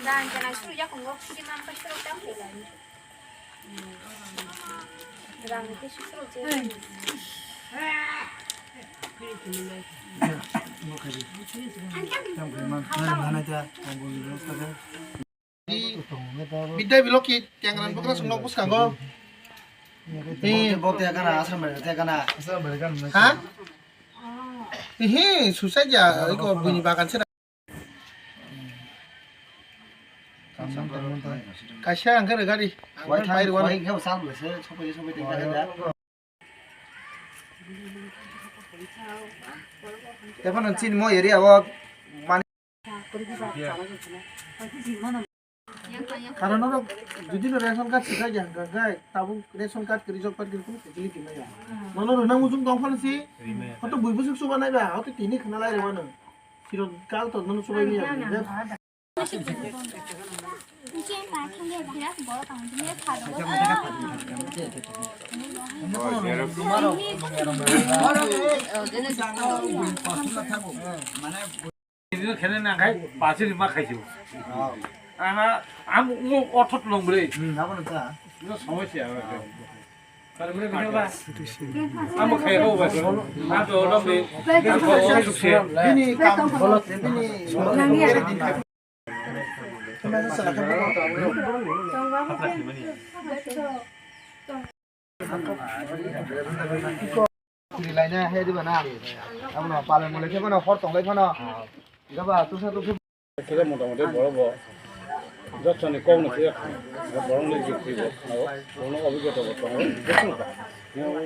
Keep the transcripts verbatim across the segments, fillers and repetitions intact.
Dan janai suru yakungo kiri man pai suru tang kailan. Rang ke suru je. Bidai biloki tiangran bokra sung nok bwskango. Bo te, bo te gana, asam bai te gana. Ha? Ihi, susai ja, iko bini bagan se. Kaisa ang khe rwgari. Ang khe pai rwgari. Tebo nang chini mo area o mani. Karon norok jodi no ration card swkha ya hwnkha khe tabuk ration card kwrwi job card kwrwi kunu facility maya. Nono rwnang muchung tong phano si. Hoto bui bwswk chuba nai ba hoto tini khna lai rwmano. Siro kal to nono chubai maya. Ini kene nang khai pasi lima khai sibo. Ana am ungo othot long bre. Hmm, apa nang ta? Ino somosya. Kar bre bini ba. Amo khai ho ba. Am to long bre. Am to long bre. Bini kam bolot bini. Kiri laina he diba na? Abono pale mole khe bono hor tonglai phano. Gaba tusa tusa. Khe motamoti borok bo jotoni kokno khe borokni jukti bo khao, borokno obhigota bo tongo, jotoni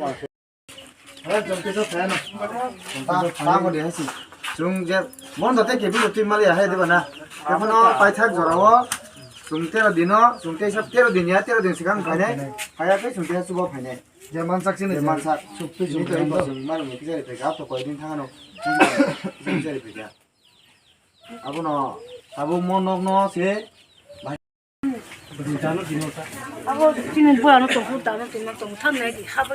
ka. Chwng je bondo tei kebilo twi maliya hai diba na? Ekhano paithak jorao chwng tero dino, chwng teisa tero din ya, tero din swkang phainai, phaiya khe chwng teisa chuba phainai. Je mansak chini je mansak. Chini to iko chwng mano ni kichari phaikha, to koi din thangano. Kichari phaikha. Abono abo mo nokno se. Abo chini buano tongkhu dano tongma tong thangnai di habo.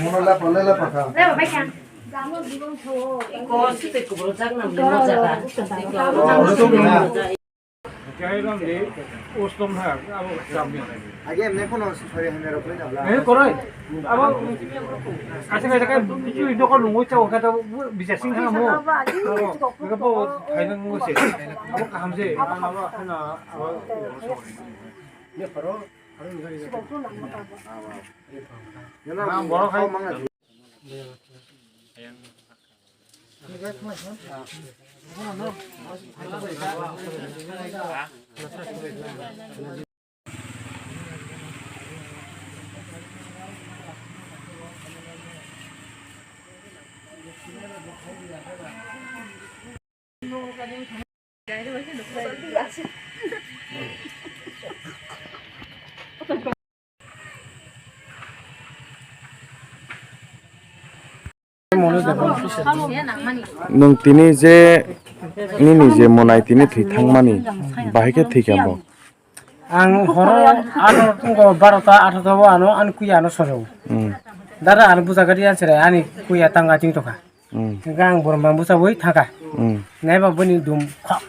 Mono lepa lela pakha. Iko site kubro jakna mona jaga. Kairam de ustom ha abo jamni. Age emne kono sori hame rok le na. Eh, koroi. Abo kaisa kaisa kai bichu indo ko lungo chao kata bicha sing ha mo. Abo ko phaina ngo se. Abo kaham se. Abo hana abo. Ne paro. Borok hai. Nwng tini je nini je monai tini thwi thangmani, bahai khe thwikha bo? Ang horo atharo tongko, barota atharo o ano ani kuya ano sojo. Hmm. Dada ano buja gari ansere ani kuya tanga ting tokha. Hmm. Hingke ang borok mang buchawi thangkha. Hmm. Naiba boni dum khok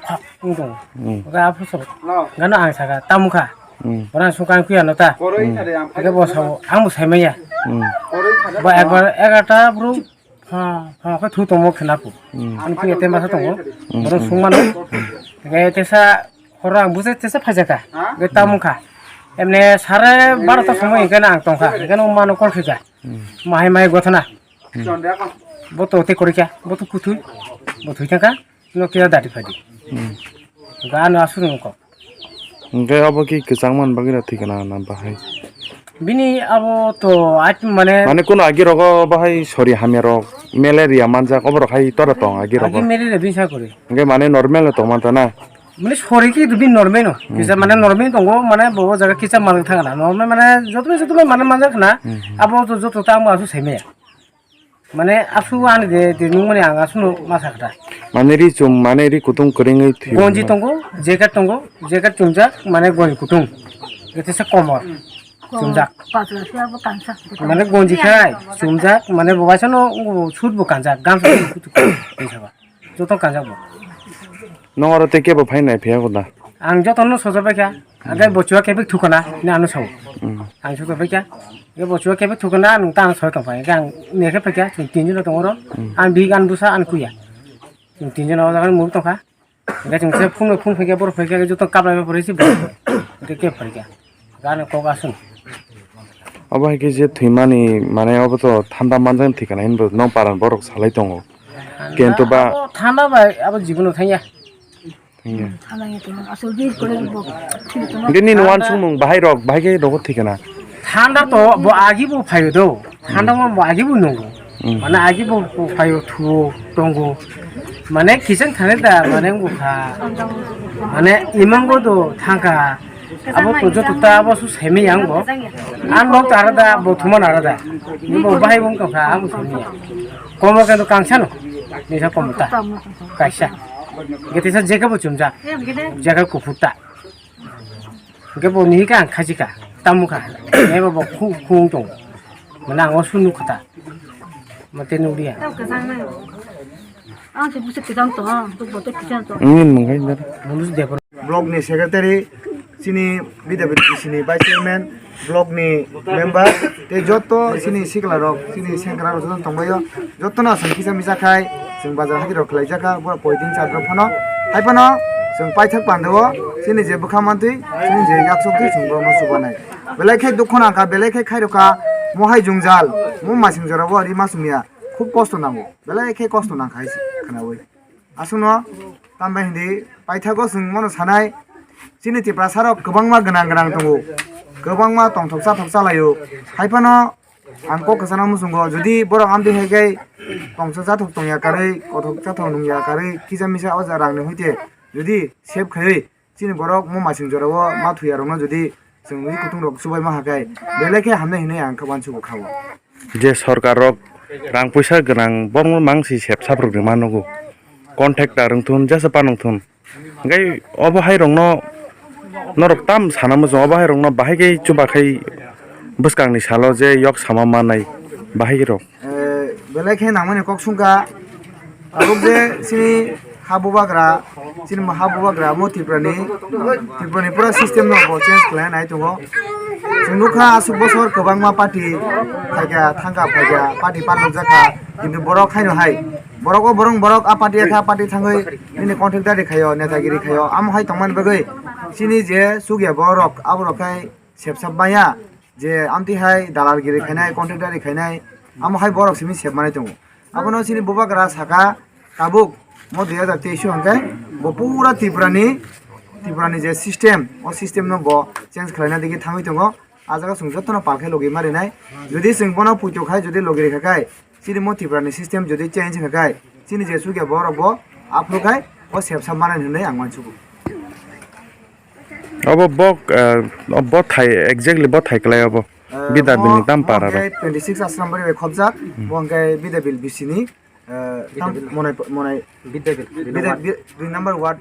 khok wng tongo. Hmm. Hingke aphuru gano ang saka tamukha. Hmm. Borok ang sungkha ang kuya no ta. Hmm. Hingke bo sao ang bo sai manya. Hmm. Bo ekbar egarta bro, ha, ha, khe thu tongo khena ku. Hmm. Ani khe ete masa tongo. Hmm, boro hmm. Sung mano. Ge tesa horo ang buse tesa phaijaka. Ge tamung kha. Emne sare barota somoi hingke ang tongkha. Hingke no mano kol khika. Hmm. Mahai mahai gothana. Hmm. Bo to te korikya, bo to kuthwi. Bo thwi thangkha. No kira dati phadi. Hmm. Ga no asur nungko. Hingke abo ki kwchangma ni bagwi no thwikana na bahai? Bini abo to ait mane. Mane kuno agi rogo bahai sori hamya rok, malaria manjak obo rok hai tora tong agi rogo. Agi malaria bini sa kori. Hingke mane normal no tong manta na? Mane sori ki bini normal no. Hmm. Kisa mane normal tongo mane bo jaga kisa manjak thangna. Normal mane joto joto mane manjak na. Hmm. Abo to joto ta mo asu seme. Mane asu ani de, de nung mani ang asu no ma sakha. Mane ri chum, mane ri kutung kwrwngwi thwi. Gonji tongo, jacket tongo, jacket chumjak, mane gonji kutung. Ete se komor. Chumjak. Patla se abo kansa. Mane gonji khai, chumjak, mane bo waisa no, o, suit bo kanjak, gamsa bo kutung. Joto kanjak bo. Nong oro tei kebo phai nai phiya ko da? Ang joto no sojak bai kha. Ang khe bo chua kebek thukana, ni ano sao. Hmm. Ang sojak bai kha. Ye bo chua kebek thukana, nung ta ang soi tong phai. Ang ne khe phai kha, chwng tin jona tong oro. Hmm. Ang bihik ang bwsa ang kuya. Chwng tin jona o jaga ni mung tong kha. Ang khe chwng se phone phone phai kha, boro phai kha, joto kaplai bai phai si bo. Ang khe kebo phai kha. Gana kok aswng. Obo hai khe je thwimani, mane obo to thanda manjak thwikana hinwi no paran borok salai tongo. Kintu ba abo thanda bai abo jibono thangya. Thangya. Thanda ya to asol bir kore bo. Bini nuan sumung bahai rok, bahai khe rogo thwikana. Thanda to bo agi bo phayo do. Thanda mo bo agi bo nungo. Hmm. Mane agi bo phaio thuo tongo. Mane kisang thani da mane wngkha. Mane imango do thangkha. Abo to joto ta abo su semi yang bo. Ang nok ta arada bo thuman arada. Ni bo bahai wngkha ang semi ya. Komo khe to kangsa no. Ni sa komo ta. Kaisa. Gete sa jeka bo chumja. Jeka kuphur ta. Hingke bo ni hingke ang khachi kha, tamo kha. Ebo bo khu-, khung tong. Mane ang o sunu kha ta. Mate nukliya. Ang se busi kijang tong, ang tu bote kijang tong. Ini mungkin dah. Bonus dia pun. Block ni secretary, sini B W T C ni vice chairman, block ni member, tei joto sini sikla rok, sini sengkra rok joto tongbaio. Jotono chwng kisa misa khai, chwng bazar hati rok khlai jakha, bora poitin chadrok phano. Hai phano chwng paithak pandao, chini je bwkha mantwi, chini je yaksok twi chwng borokno chubanai. Belai khe dukho nangkha, belai khe khairokha, mo hai jwngjal, mo masing jorao rima sumya, khub kosto nango, belai khe kosto nangkha hai se khwnaui. Aswkno tambai hindi paithago chwng mano sanai, chini Tiprasa rok kwbangma gwnang gwnang tongo, kwbangma tongthok chathok chalaio, hai phano Ang kok kwchana muchungo, jodi borok amtwi hai khe tongthok chathok tongya karwi, kothok chathok nungya karwi, kisa misa o ja rangni hoite jodi save khaiwi, chini borok mo masing jorao ma thuya rokno jodi chwngwi kutung rok chubai ma hakai, belai khe hamnai hinwi ang khe uansugo kha o. Je sorkar rok rang puisa gwnang borokno mangsi sep saprok rwma nugo, contractor wngthun jesa pano wngthun. Hingke obo hai rokno norok tam sana muchung, obo hai rokno bahai khe chuba khai bwskangni salo je yok sama manai bahai rok. Eh, belai khe nangmani kok sungkha, tabuk je chini ha bubagra, chini ha bubagra mo Tripurani, Tripurani pura system no bo change khlai nai tongo. Chwng nukha aswk bosor kwbangma party phaikha, thangkha, phaikha, party parnok jakha, kintu borok haino hai, borok o borok, borok a party kha, a party thangwi nini contractor ri khaio, netagiri khaio, amo hai tongmani bagwi chini je chukya borok, aborok khai sepsap maya, je amtwi hai dalalgiri khainai, contractor ri khainai, amo hai borok simi sep manai tongo. Abono chini bubagra saka, tabuk mo dui hajar teis o hwnkhe bo pura Tripurani, Tripurani je system, o system no bo change khlaina digi thangwi tongo. A jaga chwng jotono pal khe logi ma rinai. Jodi chwng bono puitu khai, jodi logi rikha khai, chini mo Tripurani system jodi change wngkha khai, chini je chukya borok bo aphuru khai o sepsa manani hinwi ang uansugo. Obo bo, eh, bo thai, exactly bo thai kwlai obo. Eh, Bida mo, bini tam mo para hwnkhe rok. Twenty six Asrambari bai khobjak, hmm, bo hwnkhe Bidabil B C ni, eh, tam Bidabil. Monai, Monai Bidabil, Bida-, Bi-, dui number ward.